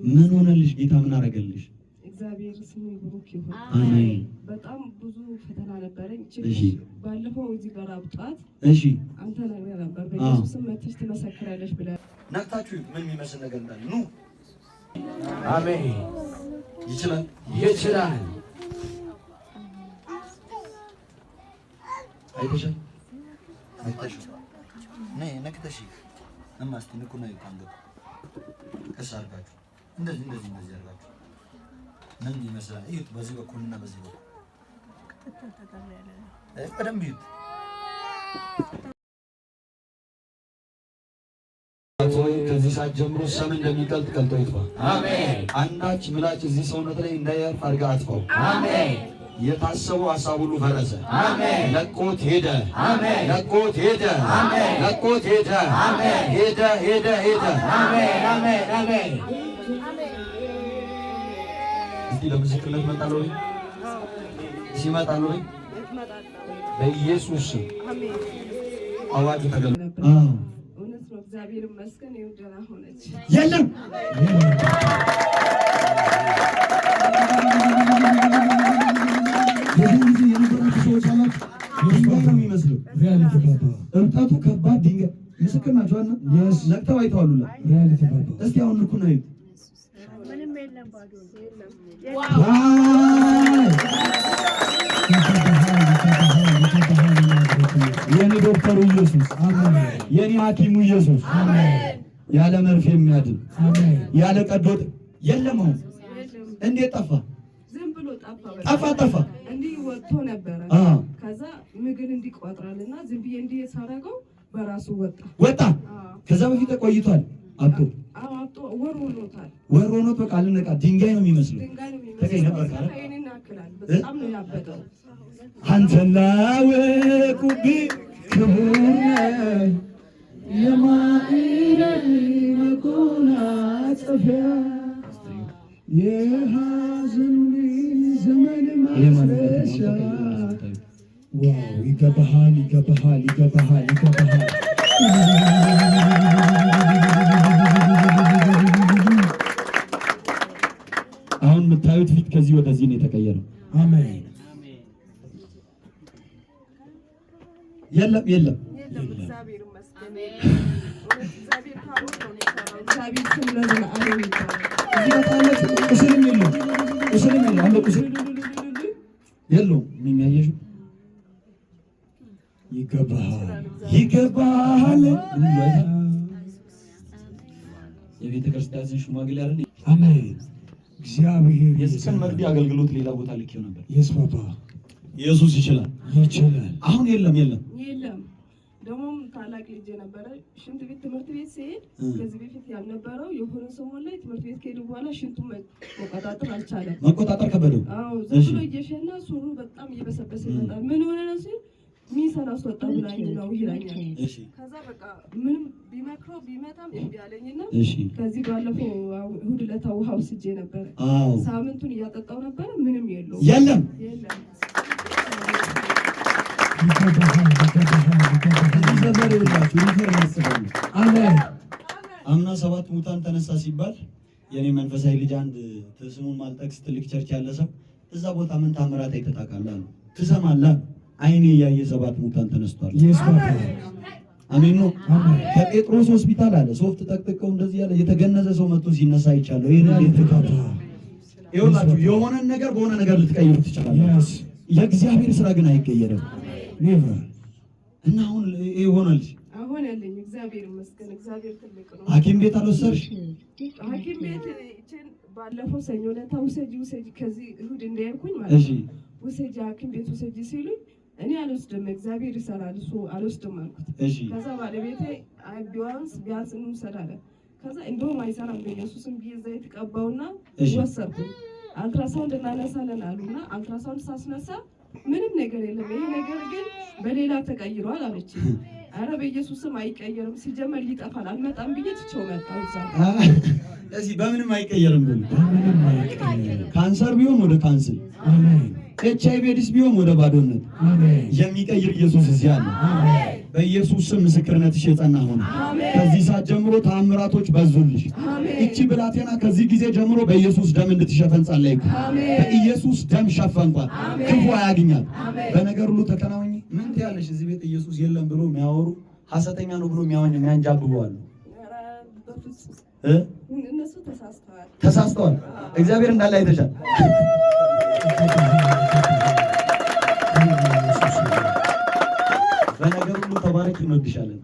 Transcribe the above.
ምን ሆነልሽ? ጌታ ምን አደረገልሽ? እግዚአብሔር ስሙ ብሩክ ይሁን። አሜን። በጣም ብዙ ፈተና ነበረኝ። እሺ። ባለፈው እዚህ ጋር አብጧት አንተ ነግረህ ነበር። በኢየሱስ ስም መተሽ ትመሰክሪያለሽ ብለህ ነቅታችሁ ምን የሚመስል ነገር እንዳለ ኑ። አሜን። ይችላል። ይችላል። አይተሻል? ነቅተሽ ነይ፣ ነቅተሽ እማ እስኪ ንቁና ይዩት። አንገቱ ቀስ አድርጋችሁ እንደዚህ እንደዚህ እንደዚህ አድርጋችሁ ምን ይመስላል እዩት። በዚህ በኩልና በዚህ በኩል በደንብ እዩት። ከዚህ ሰዓት ጀምሮ ሰም እንደሚቀልጥ ቀልጦ ይጥፋ። አሜን። አንዳች ምላጭ እዚህ ሰውነት ላይ እንዳያርፍ አድርገህ አጥፋው። አሜን። የታሰበው ሀሳብ ሁሉ ፈረሰ። አሜን። ለቆት ሄደ። አሜን። ለቆት ሄደ። አሜን። ለቆት ሄደ። አሜን። ሄደ ሄደ ሄደ። አሜን። አሜን። አሜን። እስቲ ለምስክርነት እመጣለሁ ወይ? ሲመጣለሁ ወይ? በኢየሱስ ስም አዋጁ ተገለ ነበር። እውነት ነው። እግዚአብሔር ይመስገን። ይኸው ደህና ሆነች። የለም። የዚህን ጊዜ የነበራችሁ ሰዎች አላችሁ። ድንጋይ ነው የሚመስለው። Reality ባባ። እብጠቱ ከባድ ድንጋይ። ምስክር ናቸው እና ነቅተው አይተዋል ሁላ። Reality ባባ። እስቲ አሁን ልኩን አዩት። ምንም የለም፣ ባዶ ነው። ዋይ! ይገባሃል፣ ይገባሃል፣ ይገባሃል። የኔ ዶክተሩ ኢየሱስ፣ አሜን። የኔ ሐኪሙ ኢየሱስ፣ ያለ መርፌ የሚያድን፣ አሜን። ያለ ቀዶ የለም። አሁን እንዴት ጠፋ? ዝም ብሎ ጠፋ። በቃ ጠፋ ጠፋ። እንዲህ ወጥቶ ነበረ። ከዛ ምግብ እንዲቋጥራልና ዝም ብዬ እንዲህ ሳደርገው በራሱ ወጣ። ወጣ። ከዛ በፊት ቆይቷል። አብጦ አዎ፣ አብጦ ወር ሆኖታል። ወር ሆኖት በቃ አልነቃ ድንጋይ ነው የሚመስለው። ድንጋይ ነው ተገኝ የሚመስለው። ነበር ካለ ይሄንን ያክላል። በጣም ነው ያበጠው። አንተን ላወቁብህ ክቡር ነህ የማዕረግ መጎናጸፊያ፣ የሐዘኑን ዘመን ማስረሻ። Wow! ይገባሃል፣ ይገባሃል፣ ይገባሃል፣ ይገባሃል። አሁን የምታዩት ፊት ከዚህ ወደዚህ ነው የተቀየረው። አሜን። የለም የለም። የለም፣ እግዚአብሔር ይመስገን። እውነት እግዚአብሔር ታቦት ነው የሰራው። እግዚአብሔር ስም ለዘላለም ይባረክ። እዚህ ጋር ታያላችሁ። ቁስልም የለውም፣ ቁስልም የለውም። አለ ቁስል የለውም። የሚያየሽው ይገባሃል። ይገባሃል። የቤተ ክርስቲያን ሽማግሌ አይደል? አሜን። እግዚአብሔር የዚህን መግቢ አገልግሎት ሌላ ቦታ ልኬው ነበር። Yes ባባ። ኢየሱስ ይችላል። ይችላል። አሁን የለም የለም። የለም። ደግሞም ታላቅ ልጅ የነበረ ሽንት ቤት ትምህርት ቤት ሲሄድ ከዚህ በፊት ያልነበረው የሆነ ሰሞን ላይ ትምህርት ቤት ከሄዱ በኋላ ሽንቱን መቆጣጠር አልቻለም። መቆጣጠር ከበደው። አዎ፣ ዝም ብሎ እየሸና ሱሩ በጣም እየበሰበሰ ይመጣል። ምን ሆነ ነው ሲል ሚሰራ አስወጣ ብላኝ ነው ይለኛል። ከዛ በቃ ምንም ቢመክረው ቢመታም እምቢ አለኝና ከዚህ ባለፈው እሑድ ዕለት ውሃ ወስጄ ነበረ። ሳምንቱን እያጠጣው ነበረ። ምንም የለውም። የለም። የለም። ይገባሃል፣ ይገባሃል፣ ይገባሃል። እዚህ ሰፈር ይኸውላችሁ refer ያስባሉ። አሜን። አምና ሰባት ሙታን ተነሳ ሲባል የኔ መንፈሳዊ ልጅ አንድ ስሙን ማልጠቅስ ትልቅ church ያለ ሰው እዛ ቦታ ምን ታምራት አይተህ ታውቃለህ አለው። ትሰማለህ አለው። አይኔ እያየ ሰባት ሙታን ተነስቷል። Yes ባባ። አሜን ነው። አሜን። ከጴጥሮስ ሆስፒታል አለ ሶፍት ጠቅጥቀው እንደዚህ ያለ የተገነዘ ሰው መጥቶ ሲነሳ አይቻለሁ። ይሄን እንዴት ባባ። ይኸውላችሁ የሆነን ነገር በሆነ ነገር ልትቀይሩ ትችላላችሁ። የእግዚአብሔር ስራ ግን አይቀየርም። Never. እና አሁን ይሄ ሆነልሽ። አሁን ያለኝ እግዚአብሔር ይመስገን። እግዚአብሔር ትልቅ ነው። ሐኪም ቤት አልወሰድሽ? ሐኪም ቤት ይችን ባለፈው ሰኞ ዕለት ውሰጂ ውሰጂ ከዚህ እሑድ እንደሄድኩኝ ማለት ነው። ውሰጂ ሐኪም ቤት ውሰጂ ሲሉኝ እኔ አልወስድም፣ እግዚአብሔር ይሰራል እሱ አልወስድም አልኩት። ከዛ ባለቤቴ አይ ቢያንስ ቢያንስ እንውሰድ አለ። ከዛ እንደውም አይሰራም በኢየሱስም ብዬ ዘይት ቀባውና ወሰድኩኝ። አልትራሳውንድ እናነሳለን አሉና አልትራሳውንድ ሳስነሳ ምንም ነገር የለም፣ ይሄ ነገር ግን በሌላ ተቀይሯል አለች። አረ በኢየሱስም አይቀየርም፣ ሲጀመር ይጠፋል፣ አልመጣም ብዬ ትቼው መጣሁ እዛ። እዚህ በምንም አይቀየርም ብሎ በምንም አይቀየርም። ካንሰር ቢሆን ወደ ካንስል፣ አሜን። ኤች አይ ቪ ኤድስ ቢሆን ወደ ባዶነት አሜን። የሚቀይር ኢየሱስ እዚህ አለ። አሜን። በኢየሱስ ስም ምስክርነትሽ የጸና ሆነ። ከዚህ ሰዓት ጀምሮ ተአምራቶች በዙልሽ። እቺ ብላቴና ከዚህ ጊዜ ጀምሮ በኢየሱስ ደም እንድትሸፈን ጸለይኩ። በኢየሱስ ደም ሸፈንኳት። ክፉ አያግኛት። በነገር ሁሉ ተከናወኝ። ምን ትያለሽ? እዚህ ቤት ኢየሱስ የለም ብሎ የሚያወሩ፣ ሐሰተኛ ነው ብሎ የሚያንጃብቡ አሉ። ኧረ በፍጹም። እ? እነሱ ተሳስተዋል። ተሳስተዋል። እግዚአብሔር እንዳለ አይተሻል። ክብር ለኢየሱስ ይሁን። በነገር ሁሉ ተባረክ። እንወድሻለን።